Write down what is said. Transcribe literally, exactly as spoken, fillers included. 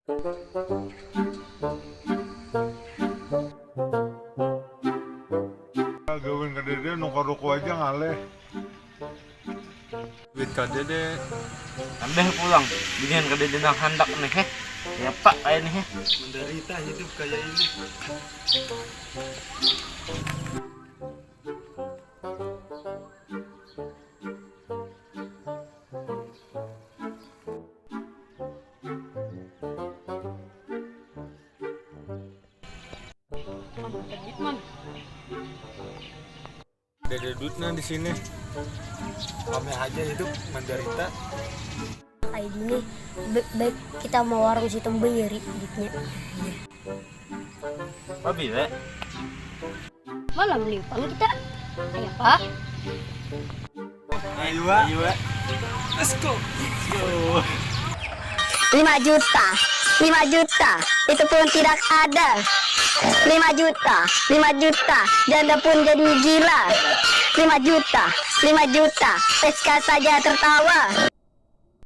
Gawian kadada, nukar ruko aja ngalih. Duit kadada. Nambah pulang, binian kadada nang handak nih, heh. Kayapa kaya nih, heh. Menderita hidup kaya ini. Ada duit nah di sini. Kami aja hidup menderita. Kayak gini, ba- baik kita mau warung situ beri duitnya. Pabila? Malam limpang kita. Ayo, Pak. Ayo, Pak. Ayo, Pak. Let's go. Let's go. Lima juta, lima juta, itu pun tidak ada. Lima juta, lima juta, janda pun jadi gila. Lima juta, lima juta, P S K saja tertawa.